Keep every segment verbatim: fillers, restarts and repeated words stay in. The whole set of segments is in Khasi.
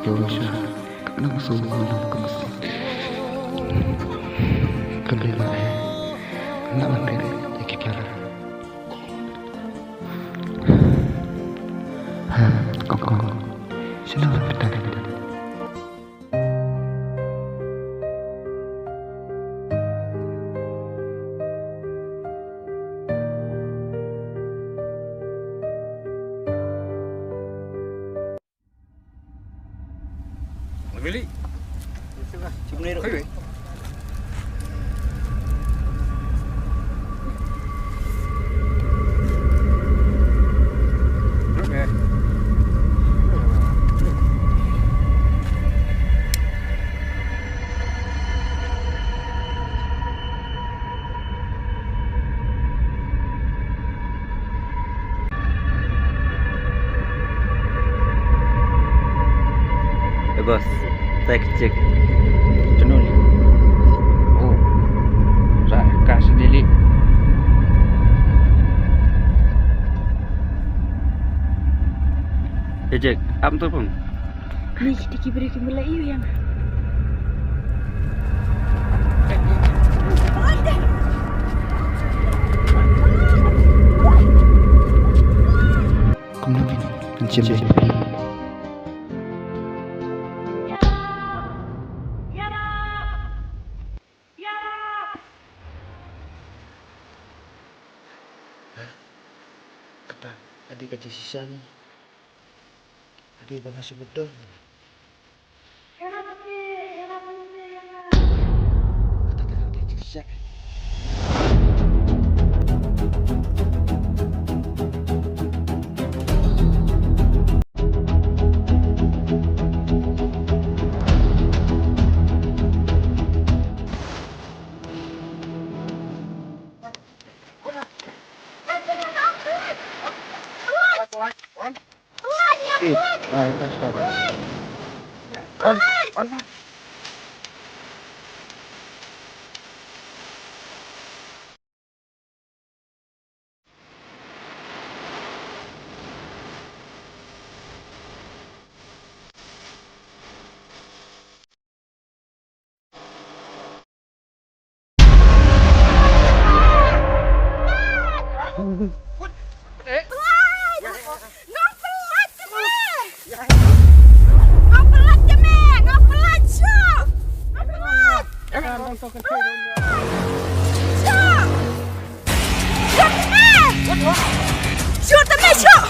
Yo sha, ka nang so nang ka mesti. Ka bela eh, na ban ri ya ki para. Ha, kong kong. Sino la pita ni? Really? Cuma ni. Eh, boss, saya kecek. Tenun. Oh. Sa ka sendiri. Eh, Jack, am tu pun. Ni kita ki beri ki mulai iu yang. Kumno phi, phin shim ïa phi? Kata, adi ka jingshisha ni. Adi ba nga shu bedor. Nga pelat jeme! Nga pelat jeme! Nga pelat shuh! Nga pelat! Shuh! Shuh te me! Shuh te me, shuh!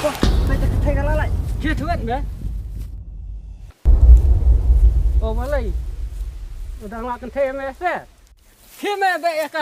Wah, bai te kynthei ka la lait. Ki thuan me. O Malai. U dang la kynthei me se. Hi me beh ïa ka.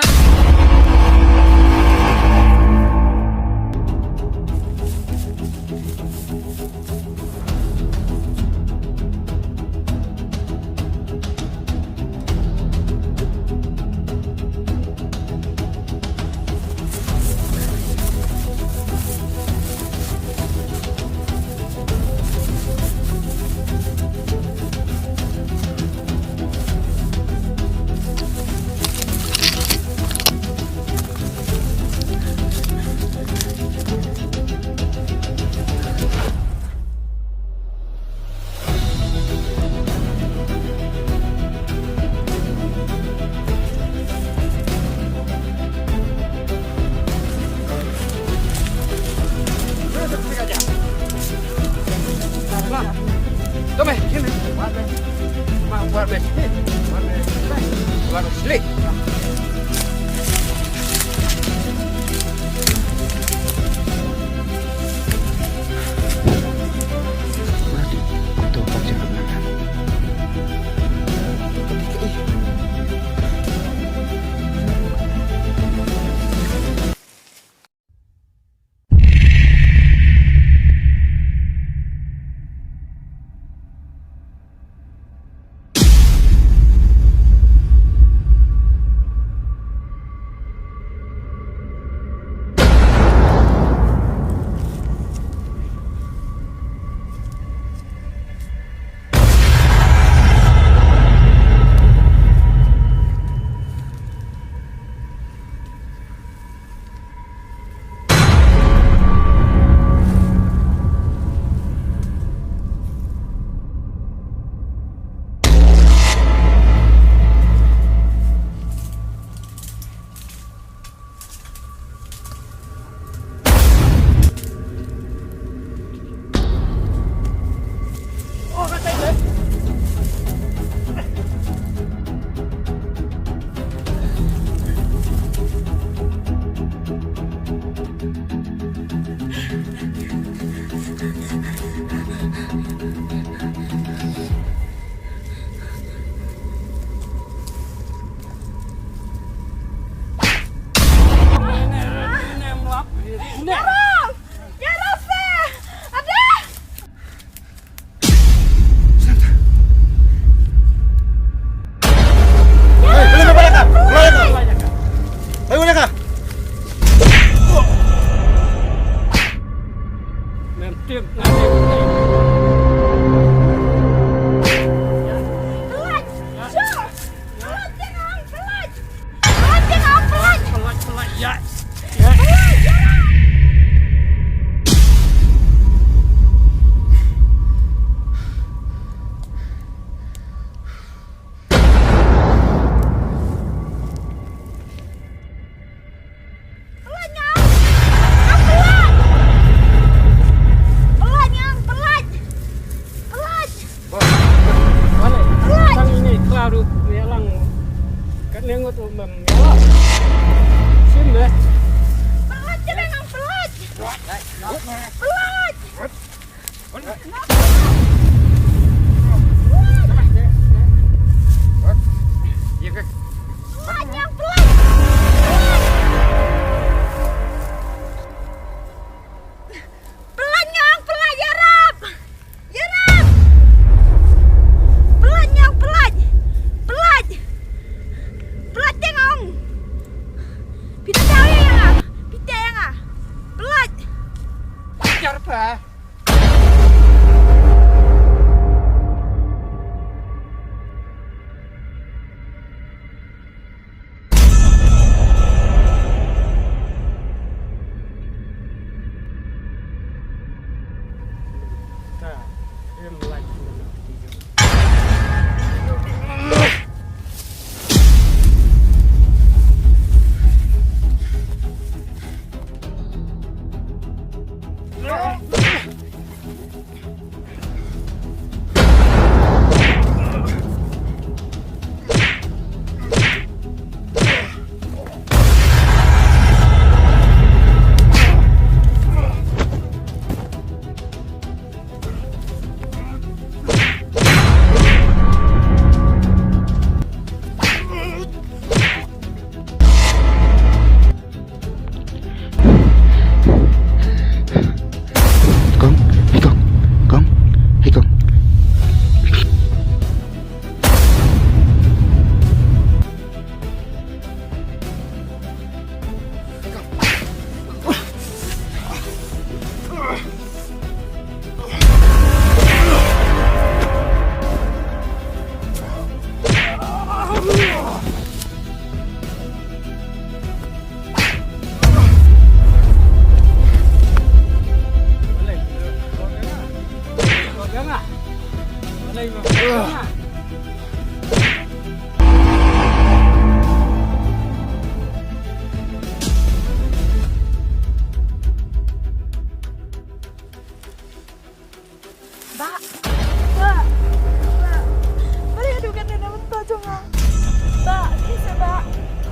Pelait, Nyang! Pelait! Pelait, Nyang! Pelait! Pelait! Wah, wah, pelait. Tang ini kelar tu, ya lang. Kat lengot tu mem, ya lang. Sim deh. Pelait je, Nyang! Pelait! Pelait! Pelait, Nyang, pelait! Pelait, Nyang, pelait, ïarap! Ïarap! Pelait, Nyang, pelait! Pelait! Pelait, Nyang! Phi tau ïa nga! Phi tau ïa nga! Pelait! Ïarap, ah! Kong, hei Kong, Kong, hei Kong. Ba. Ba. Ba. Ba, ïa duh kane na mynta jong nga. Ba, please, ba.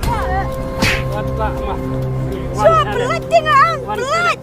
Ba. Wan, ba, ma. Shuwa, wan, pelait te nga ang, wan, pelait.